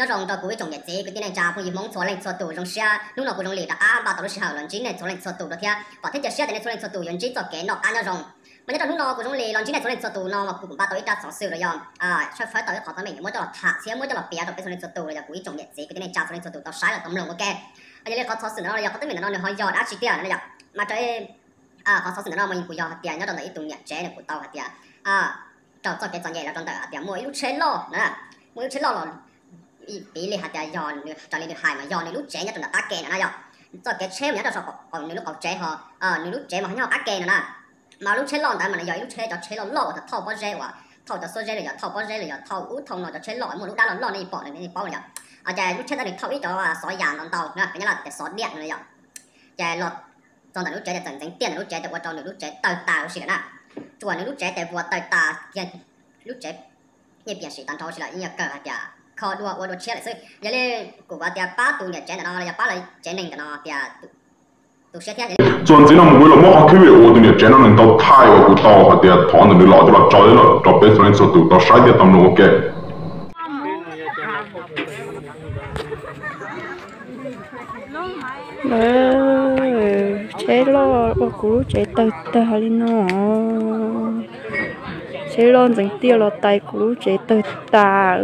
Nyob zoo rau kuv ib tsoom niam txiv kwv tij neej tsa phooj ywg Hmoob txhua leej txhua tus, zoo siab hnub no kuv zoo li rov qab npaj tau lub sij hawm los ntsib nej txhua leej txhua tus dua thiab. Pom thiab cia siab tias nej txhua leej txhua tus yuav ntsib txoj kev noj qab nyob zoo. Mas nyob rau hnub no kuv zoo li los ntsib nej txhua leej txhua tus no mas kuv kuj npaj tau ib rab xov xwm los yog tshawb fawb tau ib qhov teeb meem muab coj los tham thiab muab coj los piav rau peb txhua leej txhua tus los yog kuv ib tsoom niam txiv kwv tij neej tsa txhua leej txhua tus tau saib los tau mloog ua ke. Yog li qhov xov xwm ntawm no los yog qhov teeb meem ntawm no nws ho yog dab tsi tiag no yom? Mas raws qhov xov xwm ntawm no mas kuj yog hais tias nyob rau ntawm ib tug niam tsev nws kuj tau hais tias raug txoj kev txom nyem los rau ntawm hais tias muaj ib lub tsheb loj na, muaj ib lub tsheb loj los piv li hais tias yog nws raws li nws hais mas yog nws lub tsev nyob rau ntawm qab ke no na yom. Txoj kev tsheb mas nyob rau saum nws lub qaum tsev ho nws lub tsev mas ho nyob qab ke no na. Mas lub tsheb loj ntawd mas nws yog ib lub tsheb, cov tsheb loj loj uas thauj pob zeb uas thauj cov xuab zeb los yog thauj pob zeb los yog thauj ub thauj no, cov tsheb loj muaj lub dab loj loj nej yeej pom nej paub no yom. Ces lub tsheb ntawd nws thauj ib cov xov yas ntau ntau na, cov nyab laj tias xov diaj no yom. Ces los txog ntawm lub tsev ces txawm ntxeev tiaj ntawm lub tsev ces ua rau nws lub tsev tawg tas huv si lawm na. Tsuas nws lub tsev tes vuas tawg tas kiag, lub tsev nyiaj pias sim tag nrho huv si lawm, yeej yog kawg hais tias kho dua ua dua tshiab lawm xwb. Yog li kuv hais tias pab tus niam tsev ntawm no los yog pab lawv tsev neeg ntawm no tias tu siab thiab. Txuas ntxiv no mus kuv los muab qhov clip uas tus niam tsev no nws tau thaij uas kuv tau hais tias thov ntawm nws los coj los tso rau peb txhua leej txhua tus tau saib thiab tau mloog ua ke. Tsheb loj ua kuv lub tsev tawg tag li no. Tsheb loj ntxeev tiaj los tais kuv lub tsev tawg tas.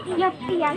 Los yog tias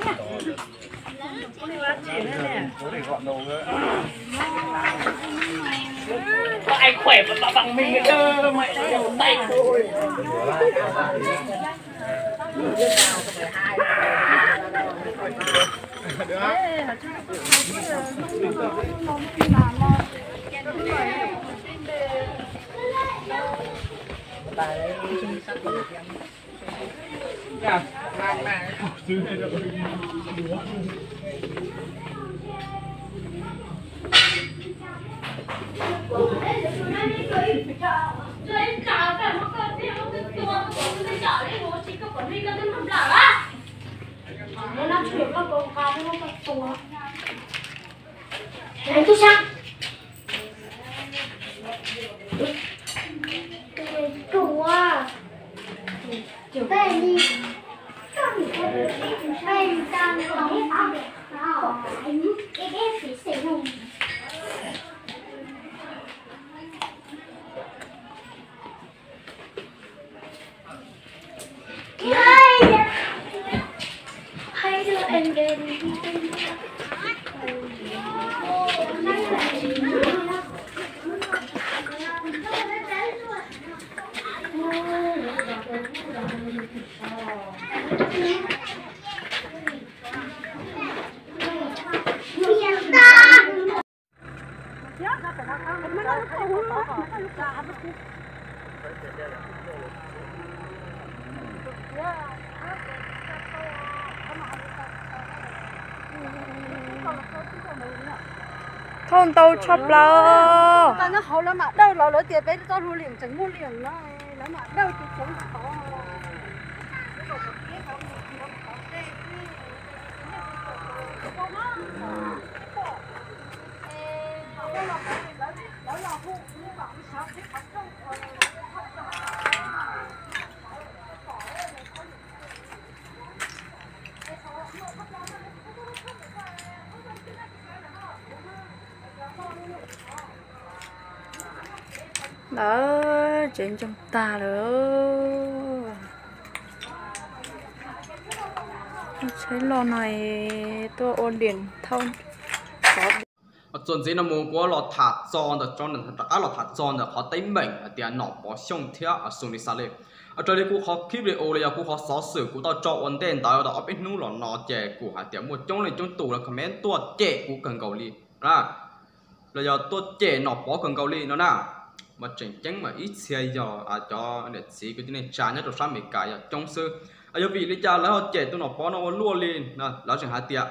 Thauj ntau tshaj plaws. Tau nyob hauv lawv mam dawj los lawv tias peb txoj hlua liam tseem muaj liam no, lawv mam dawj tus txoov tod. Lawv tsev ntsoog tag lawm. Peb los no tuaj ua liam thauj. Txuas ntxiv no mus kuv los tham txog ntawm, rov qab los tham txog ntawm qhov teeb meem hais tias Nom Pov Xyooj thiab Xoo Lis Xas Li. Raws li kuv qhov clip video los yog kuv qhov xov xwm kuv tau tso ua ntej ntawd tau ob peb hnub los no ces kuj hais tias muaj coob leej coob tus los comment tuaj cem kuv kawg nkaus li na, los yog tuaj cem Nom Pov kawg nkaus li no na. Mas tseem ceeb mas ib txhia yog cov niam txiv kwv tij neej tsa nyob rau sab Amelikas yog coob xwb. Yog vim li cas lawv ho cem tus Nom Pov no ua luaj li? Lawv tseem hais tias,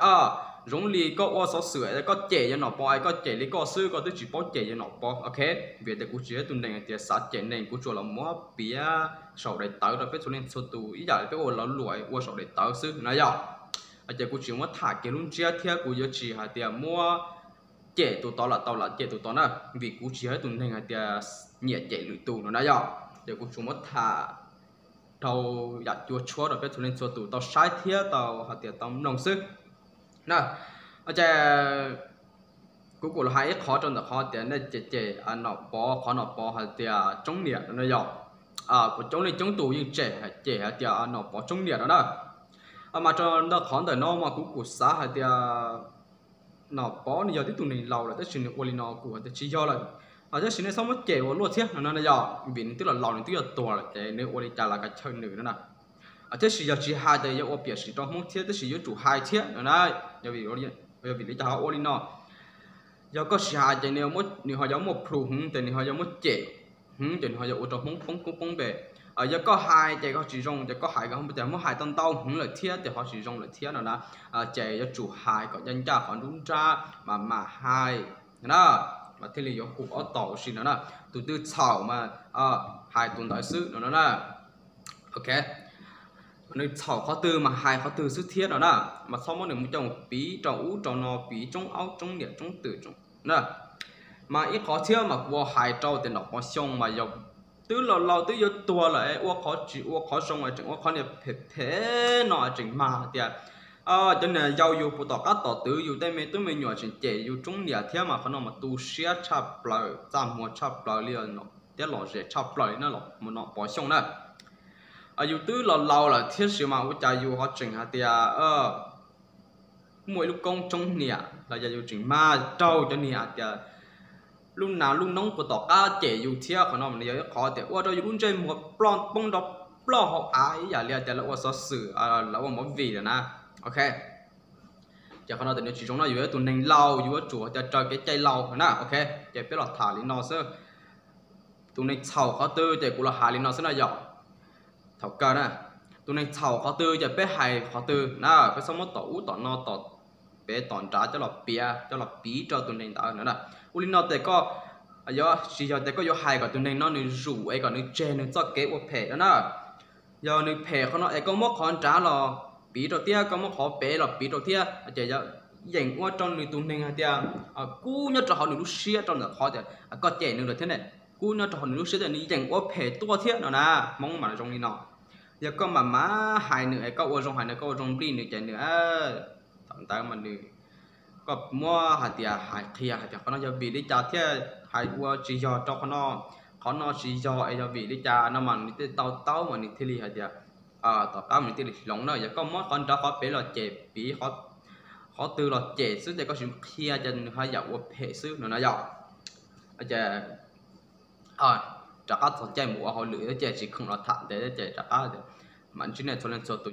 zoo li koj ua xov xwm koj cem yawg Nom Pov es koj cem li koj xwb, koj twb tsis paub cem yawg Nom Pov, ok. Vim tias kuv tsis yog ib tug neeg hais tias xav cem neeg, kuv tsuas los muab piav saum daim tawv rau peb txhua leej txhua tus ib yam li peb ua lawv luam ua saum daim tawv xwb na yog. Ces kuv tsis muab tham kiag lub ntsiab thiab kuv yuav tsis hais tias muab cem tus tod lawm tau lawm cem tus tod na, vim kuv tsis yog ib tug neeg hais tias nyiam cem lwm tus no na yog. Ces kuv tsuas muab tham dhau yam cua tshuab rau peb txhua leej txhua tus tau saib thiab tau hais tias tau mloog xwb na. Ces kuv kuj los hais ib qhov rau ntawm qhov tias nej cem cem Nom Pov, qhov Nom Pov hais tias tsoob niam no yog. Kuv coob leej coob tus yeej cem cem hais tias Nom Pov tsoob niam no na. Mas rau ntawm qhov ntawm no mas kuv kuj xav hais tias Nom Pov nws yog tib tug neeg laus lawm tab sis nws ua li no kuv hais tias tsis yog lawm. Tab sis nej txhob muab cem ua luaj thiab no na yog, vim nws twb los laus nws twb yuav tuag lawm ces nws ua li cas los kav chaw nws no na. Tab sis yog tsis hais ces yuav ua piam sim rau Hmoob thiab, tab sis yuav tsum hais thiab no na. Yog vim li cas ho ua li no? Yog koj tsis hais ces nws ho yuav muaj plhus hwv ces nws ho yuav muaj cem hwv ces nws ho yuav ua rau Hmoob poob koob poob npe. Yog koj hais ces koj tsis zoo ces koj hais ces muab hais tau ntau hwv lawm thiab ces ho tsis zoo lawm thiab no na. Ces yuav tsum hais kom ncaj ncaj qhov nruab nrab mas mam hais na, mas thiaj li yuav qus ob tog ua si no na. Tus twg txhaum mas hais tus ntawd xwb no na. Ok, nws txhaum qhov twg mas hais qhov twg xwb thiab no na. Mas txhob muab nws mus coj mus piv rau ub rau no, piv tsoob aub tsoob niam tsoob twm na. Mas ib qhov thiab mas kuv hais rau tias Nom Pov Xyooj mas yog twb laus laus twb yuav tuag lawm es ua qhov tsis ua qhov zoo es tseem ua qhov niag phem phem no tseem mag hais tias cov niag yau yus puas tom qab tom twv yus tej me tub me nyuam tseem cem yus tsoob niam thiab mas qhov no mas tu siab tshaj plaws txaj muag tshaj plaws li thiab lom zem tshaj plaws li na Nom Pov Xyooj na. Yus twb los laus lawm thiab sis mas ua cas yus ho tseem hais tias muaj ib lub koob tsoob niam los yog yus tseem mag raug cov niag hais tias lub nas lub noob puas tom qab cem yus thiab qhov no mas nws yog ib qhov tias ua rau yus lub ntsej muag ploj poob nrov ploj hauv av ib yam li tias lawv ua xov xwm lawv ua movie lawm na. Ok, ces qhov no tias nws tsis zoo no, yus yog ib tug neeg laus yus yuav tsum tias raws kev cai laus na. Ok, ces peb los tham li no xwb. Tus neeg txhaum qhov twg ces kuv los hais li no xwb na yog. Thaum kawg na, tus neeg txhaum qhov twg ces peb hais qhov twg na, peb txhob muab tom ub tom no tom pem tom nrad coj los piav coj los piv rau tus neeg ntawd na. Ua li no ces koj yuav tsis yog tias koj yuav hais kom tus neeg no nws zuj es kom nws tseg nws txoj kev ua phem no na. Yog nws phem qhov no es koj muab qhov nrad los piv rau thiab, koj muab qhov pem los piv rau thiab ces yeem ua rau nws tus neeg hais tias kub nyob rau hauv nws lub siab rau ntawm qhov tias koj cem nws lawm thiab ne, kub nyob rau hauv nws lub siab tias nws yeem ua phem tuaj thiab no na. Hmoob mas zoo li no, yog koj mam mam hais nws es koj ua zoo hais nws, koj ua zoo nplij nws ces nws thaum ntawd mas nws, koj muab hais tias hais qhia hais tias qhov no yog vim li cas thiaj hais ua tsis yog rau qhov no, qhov no tsis yog es yog vim li cas no mas nws thiaj tau taub mas nws thiaj li hais tias tom qab mas nws thiaj li hloov na. Yog koj muab qhov nrad qhov pem los cem piv qhov twg los cem xwb ces koj tsis qhia ces nws haj yam ua phem xwb no na yog. Ces rov qab txog caij mus ua hauj lwm ces tsis khoom los tham ntev ces rov qab mam ntsib nej txhua leej txhua tus.